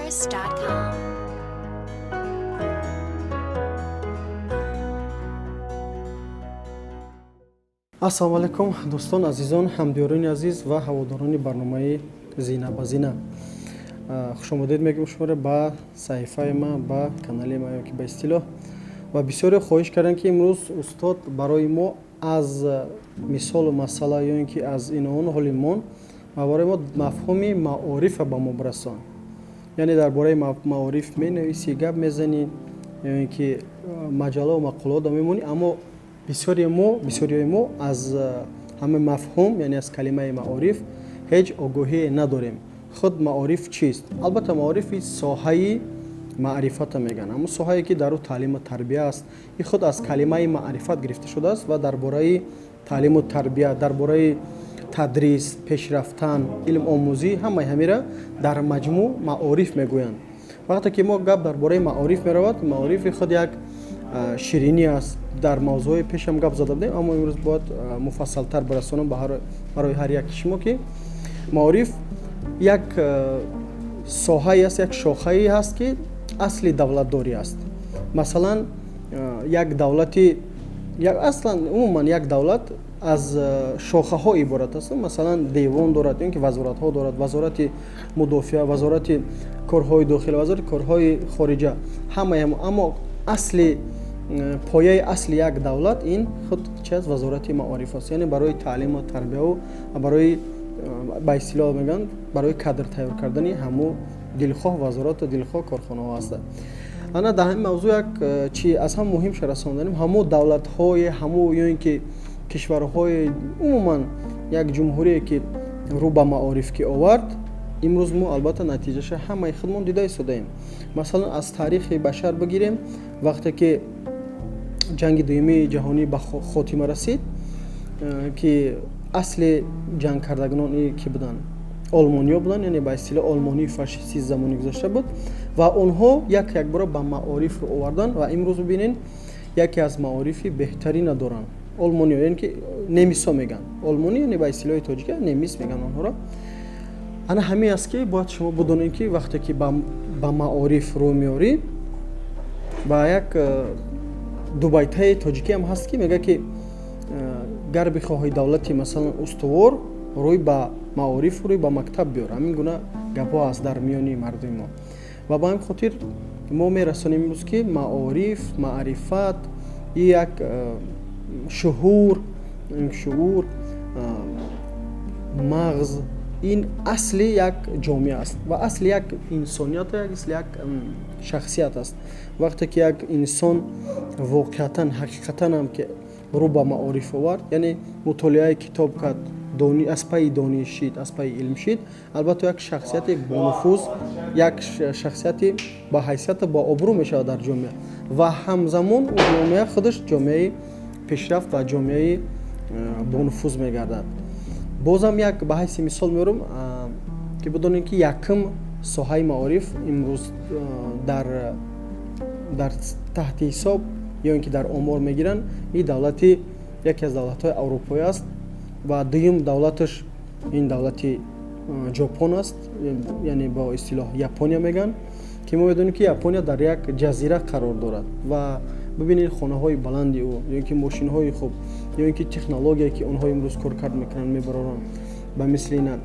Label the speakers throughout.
Speaker 1: Paris.com.
Speaker 2: Ассалому алайкум, дӯстон, азизон, ҳамдиёрони азиз ва ҳаводорони барномаи «Зина ба зина». Хушомадед мегӯем шуморо ба саҳифаи ма, ба канали ма, ё ки ба истилоҳ. Ва бисёре хоҳиш карданд, ки имрӯз устод барои мо аз мисолу масъала ё ин ки аз ину он ҳоли мон ва барои мо мафҳуми маорифа ба мо бирасон. Яъне дар бораи маориф менависӣ, гап мезанӣ, ё ин ки маҷаллаву мақолаҳо мемонӣ, аммо бисёриҳои мо аз ҳама мафҳум, яъне аз калимаи маориф ҳеҷ огоҳие надорем. Худ маориф чист? Албатта, маорифи соҳаи маърифата мегӯянд, ҳамун соҳае, ки дар ӯ таълиму тарбия аст. И худ аз калимаи маърифат гирифта шудааст ва дар бораи таълиму тарбия, дар бораи тадрис, пешрафтан, илмомӯзӣ, ҳамаи ҳамира дар маҷмӯъ маориф мегӯянд. Вақте ки мо гап дар бораи маориф меравад, маорифи худ як ширинӣ аст. Дар мавзӯъҳои пешам гап зада будем, аммо имрӯз бояд муфассалтар бирасонам барои ҳар яки шумо, ки маориф як соҳае аст, як шохае ҳаст, ки асли давлатдорӣ аст. Масалан, як давлати, аслан умуман як давлат аз шохаҳо иборат аст. Масалан, девон дорад ё ин ки вазоратҳо дорад: вазорати мудофиа, вазорати корҳои дохила, вазорати корҳои хориҷа, ҳамаи. Аммо асли пояи асли як давлат ин худ чи аст? Вазорати маориф аст, яъне барои таълиму тарбияву барои, ба истилоҳ мегӯянд, барои кадр тайёр кардани ҳамун дилхоҳ вазорату дилхоҳ корхонаҳо ҳастанд. Ана дар ҳамин мавзӯъ як чи аз ҳам муҳимша расонданем: ҳамун давлатҳои, ҳамун ё ин ки кишварҳои, умуман як ҷумҳурие, ки рӯ ба маориф ки овард, имрӯз мо албатта натиҷаша ҳамаи худмон дида истодаем. Масалан, аз таърихи башар бигирем, вақте ки ҷанги дуюмии ҷаҳонӣ ба хотима расид, ки асли ҷангкардагони ки буданд? Олмониё буданд, яъне ба истилоҳ олмонии фашистии замони гузашта буд. Ва онҳо як якбора ба маориф рӯ оварданд ва имрӯз бибинед, яке аз маорифи беҳтарина доранд олмониё, яъне ки немисо мегӯянд олмонӣ, яъне ба истилоҳи тоҷика немис мегӯянд онҳоро. Ана ҳамин аст, ки бояд шумо бидонед, ки вақте ки ба маориф рӯ меорӣ, ба як дубайтаи тоҷикиам ҳаст, ки мегӯяд, ки гар бихоҳӣ давлати, масалан, устувор, рӯй ба маориф, рӯй ба мактаб биёр. Ҳамин гуна гапҳо ҳаст дар миёни мардуми мо. Ва ба ҳамин хотир мо мерасонем имрӯз, ки маориф, маърифат и як шуур, мағз, ин асли як ҷомеа аст ва асли як инсоният, як асли як шахсият аст. Вақте ки як инсон воқеатан, ҳақиқатан ҳам ки рӯ ба маориф овард, яъне мутолиаи китоб кард, аз пайи дониш шид, аз пайи илм шид, албатта як шахсияти бонуфуз, як шахсияти ба ҳайсияту ба обрӯ мешавад дар ҷомеа ва ҳамзамон ӯ ҷомеа худаш ҷомеаи пешрафт ва ҷомеаи бонуфуз мегардад. Бозам як ба ҳайси мисол меорам, ки бидонем, ки якум соҳаи маориф имрӯз дар таҳти ҳисоб ё ин ки дар омор мегиранд, ин давлати яке аз давлатҳои аврупоӣ аст ва дуюм давлаташ ин давлати Ҷопон аст, яъне бо истилоҳ Япония мегӯянд, ки мо медонем, ки Япония дар як ҷазира қарор дорад. Ва бибинед, хонаҳои баланди ӯ ё ин ки мошинҳои хуб, ё ин ки технология, ки онҳо имрӯз коркард мекунанд, мебароранд, ба мисли ина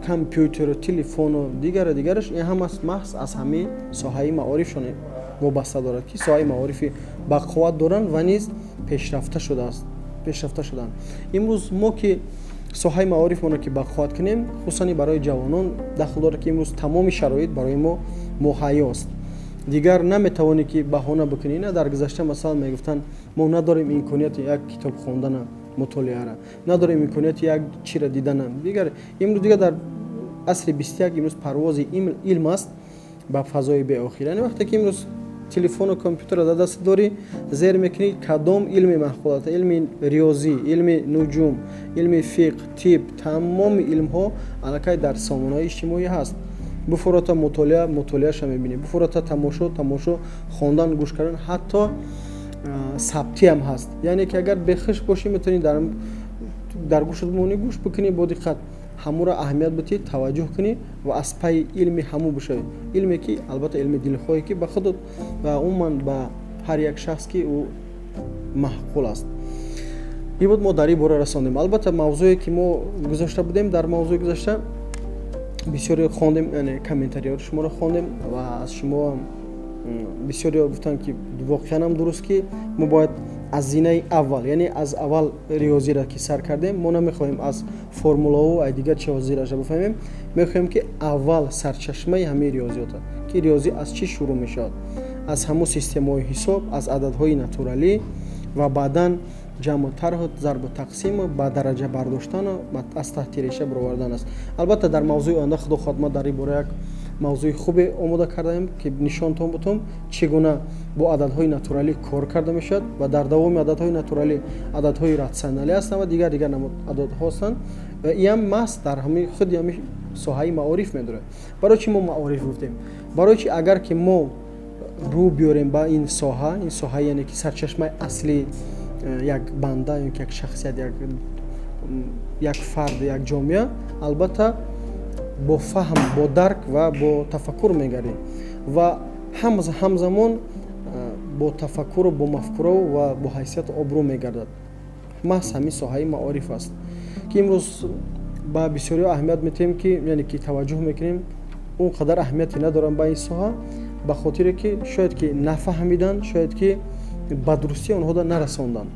Speaker 2: компютеру телефону дигару дигараш, ин ҳама маҳз аз ҳамин соҳаи маорифшон вобаста дорад, ки соҳаи маорифи бақувват доранд ва низ пешрафта шудааст, пешрафта шуданд. Имрӯз мо ки соҳаи маорифмонро ки бақувват кунем, хусусан барои ҷавонон дахл дорад, ки имрӯз тамоми шароит барои мо муҳайёст. Дигар наметавонӣ, ки баҳона бикунӣ. На дар гузашта, масалан, мегуфтанд: мо надорем имконияти як китоб хондана, мутолиара надорем, имконияти як чиро дидана. Дигар имрӯз, дигар дар асри 21 имрӯз парвози илм аст ба фазои беохир. Яъне вақте ки имрӯз телефону компютерро дар даст дорӣ, зер мекунӣ, кадом илми маъқулата: илми риёзӣ, илми нуҷум, илми фиқҳ, тиб, тамоми илмҳо аллакай дар сомонаҳои иҷтимоӣ ҳаст. Буфурота мутолиа, мутолиаша мебинӣ, буфурота тамошо, тамошо, хондан, гӯш кардан, ҳатто сабтиам ҳаст. Яъне ки агар бехиш бошӣ, метавонӣ дар гӯшат бимонӣ, гӯш бикунӣ бо диққат. Ҳамуро аҳамият битӣ, таваҷҷӯҳ кунӣ ва аз пайи илми ҳаму бишавӣ, илме ки албатта илми дилхоҳе, ки ба худат ва умуман ба ҳар як шахс, ки ӯ маъқул аст. Ин буд, мо дар ин бора расондем. Албатта, мавзӯе ки мо гузошта будем, дар мавзӯи гузашта бисёре хондем, яъне комментариҳои шуморо хондем ва аз шумо бисёриҳо гуфтанд, ки воқеан дуруст, ки мо бояд аз зинаи аввал, яъне аз аввал риёзиро ки сар кардем, мо намехоҳем аз формулаҳо ай дигар чиҳо зираша бифаҳмем, мехоҳем, ки аввал сарчашмаи ҳамаи риёзиёта, ки риёзӣ аз чӣ шурӯъ мешавад, аз ҳамун системаҳои ҳисоб, аз ададҳои натуралӣ ва баъдан ҷамъу тарҳу зарбу тақсиму ба дараҷа бардоштану аз таҳти реша баровардан аст. Албатта, дар мавзӯи оянда, худо хоҳад, ма дар ин бора як мавзӯи хубе омода кардаем, ки нишонтон бутум, чӣ гуна бо ададҳои натуралӣ кор карда мешавад ва дар давоми ададҳои натуралӣ ададҳои ратсионалӣ ҳастанд ва дигар намуд ададҳо ҳастанд. Ва иам маҳз дар ҳами худи ҳами соҳаи маориф медорад. Барои чӣ мо маориф гуфтем? Барои чи агар ки мо рӯ биёрем ба ин соҳа, ин соҳа, яъне ки сарчашмаи аслии як банда ё як шахсият, як фард, як ҷомеа, албатта, бо фаҳм, бо дарк ва бо тафаккур мегардем ва ҳамзамон бо тафаккуру бо мафкураву ва бо ҳайсияту обрӯ мегардад. Маҳз ҳамин соҳаи маориф аст, ки имрӯз ба бисёриҳо аҳамият метиҳем, ки яъне ки таваҷҷӯҳ мекунем, он қадар аҳамияте надорам ба ин соҳа, ба хотире ки шояд ки нафаҳмиданд, шояд ки ба дурустӣ онҳода нарасонданд.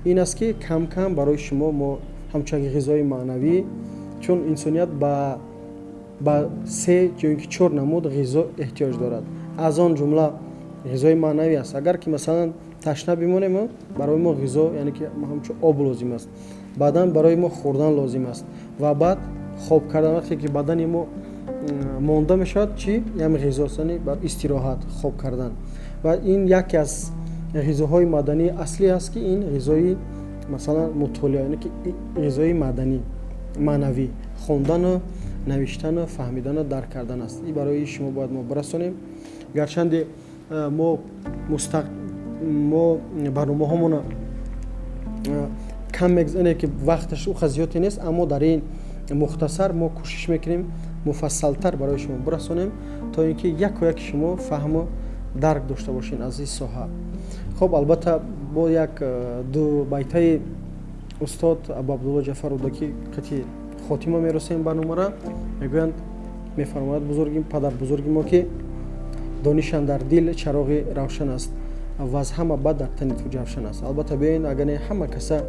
Speaker 2: Ин аст, ки кам кам барои шумо мо ҳамчун як ғизои маънавӣ, чун инсоният ба се ё ин ки чор намуд ғизо эҳтиёҷ дорад, аз он ҷумла ғизои маънавӣ аст. Агар ки, масалан, ташна бимонем, барои мо ғизо, яъне ки ҳамчун об лозим аст, баъдан барои мо хӯрдан лозим аст ва баъд хоб кардан. Вақте ки бадани мо монда мешавад, чӣ ям ғизост? Яъне истироҳат, хоб кардан. Ва ин яке аз ғизоҳои мадании аслӣ аст, ки ин ғизои, масалан, мутолиа, яъне ки ғизои маданӣ маънавӣ, хондану навиштану фаҳмидану дарк кардан аст. Ин барои шумо бояд мо бирасонем. Гарчанде мо барномаҳомона кам мегзанем, ки вақташ уқа зиёде нест, аммо дар ин мухтасар мо кӯшиш мекунем муфассалтар барои шумо бирасонем, то ин ки яку яки шумо фаҳму дарк дошта бошед аз ин соҳа. Хоб, албатта, бо як ду байтаи устод Абу Абдулло Ҷафар Рӯдакӣ қати хотима мерасем барномара. Мегӯянд, мефармояд бузурги падарбузурги мо, ки дониш андар дил чароғи равшан аст ва аз ҳама бад дар тани ту ҷавшан аст. Албатта, биёен, агар не, ҳама каса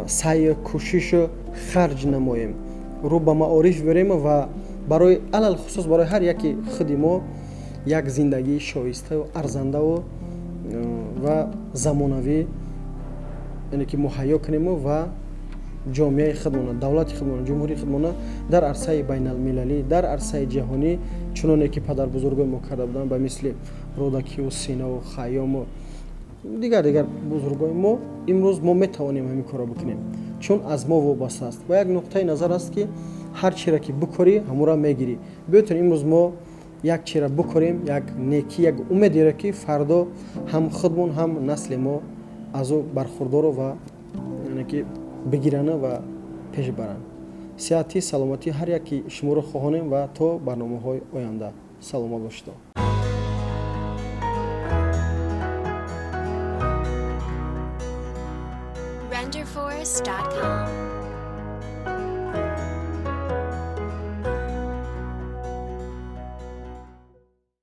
Speaker 2: саъю кӯшишу харҷ намоем, рӯ ба маориф бирем ва барои, алалхусус барои ҳар яки худи мо як зиндагии шоистаю арзандаву ва замонавӣ, яъне ки муҳайё кунему ва ҷомеаи худмона, давлати худмона, ҷумҳурии худмона дар арсаи байналмилалӣ, дар арсаи ҷаҳонӣ, чуноне ки падарбузургои мо карда буданд, ба мисли Рӯдакию Синову Хайёму дигар бузургои мо, имрӯз мо метавонем ҳамин корро бикунем, чун аз мо вобаста аст. Ва як нуқтаи назар аст, ки ҳар чире ки бикорӣ, ҳамура мегирӣ. Биётон, имрӯз мо як чира бикорем, як некӣ, як умедеро, ки фардо ҳам худмон, ҳам насли мо аз ӯ бархурдору ва яъне ки бигирану ва пеш баранд. Сиҳатӣ, саломатӣ ҳар яки шуморо хоҳонем ва то барномаҳои оянда саломат бошед.
Speaker 1: Renderforest.com.